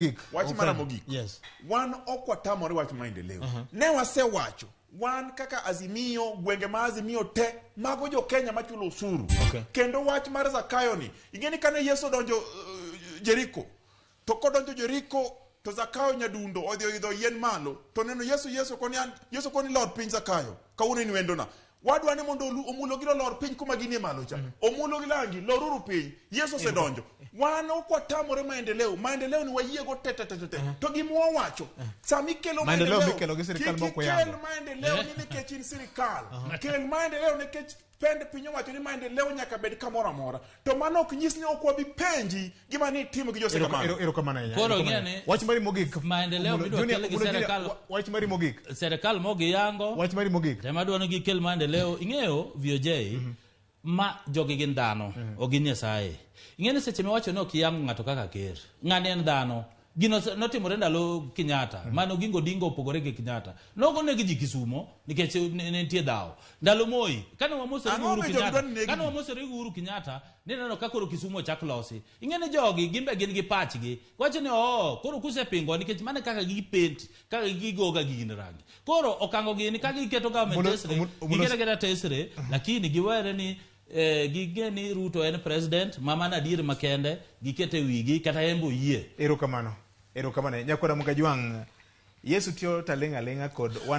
Mogik. Wach mara mogik. Yes. Wan ok watamore wach maendeleo. Ne wasewacho wan kaka Azimio, gwenge ma Azimio te mago jo Kenya machulo osuru. Kendo wach mar Zakayo ni, ing'e ni kane Yesu odonjo Jeriko, to kodonjo Jeriko to Zakayo nyadundo odhi oidho yien malo to neno Yesu Yesu koni an Yesu koni lor piny Zakayo kawuono in wendona. Wadwa ni mondo omulo gi lor piny kuma ginie malo cha. Omulo gi langi loruru piny. Yesu osedonjo. Wan ok watamore maendeleo. Maendeleo ni wayiego te te te te. te. To gima wawacho, sama ikelo Maendeleo mikelo gi sirkal kik ma ok ikel oyango. maendeleo ni nikech in sirkal. Kel maendeleo nikech pend piny owacho ni maendeleo nyaka bed kamoro amora. To mano ok nyis ni ok wabi penji gima ni itimo gi Jose Kamano. Erokamano ahinya. Koro Erokamano. ng'e ni- Wach mari mogik. Maendeleo Omulo- midwa Junior- kel gi Omulo Junior, sirkal- wach mari mogik. Serikal mogiyango Wach mari mogik. tema dwa ni gikel maendeleo ing'eyo VOJ ma jogi gin dhano ok gin nyasaye ing'e ni seche miwacho ni ok iyango ng'ato kaka ker ng'ani en dhano gino notimore ndalo Kenyatta mane Oginga Odinga opogore gi Kenyatta nogoneg ji Kisumo nikech ne nitie dhawo ndalo Moi kane wamosore gi Ang'o Uhuru momiyo jogi Kenyatta dwa ni neg kane ji? wamosore gi Uhuru Kenyatta nineno ka koro Kisumu ochak losi ing'e ni jogi gimbe gin gi pachgi wacho ni oo koro kusepingo nikech mano e kaka gipenti kaka gigoga gigin rangi koro okango gini kaka giketo government tesre giketo aketa tesre lakini giwere ni ging'e ni Ruto en president ma mano adier makende gikete wigi kata en be oyie Erokamano. Erokamano. Nyakwara Mukajwang', Yesu tiyo taling' aling'a kod wan.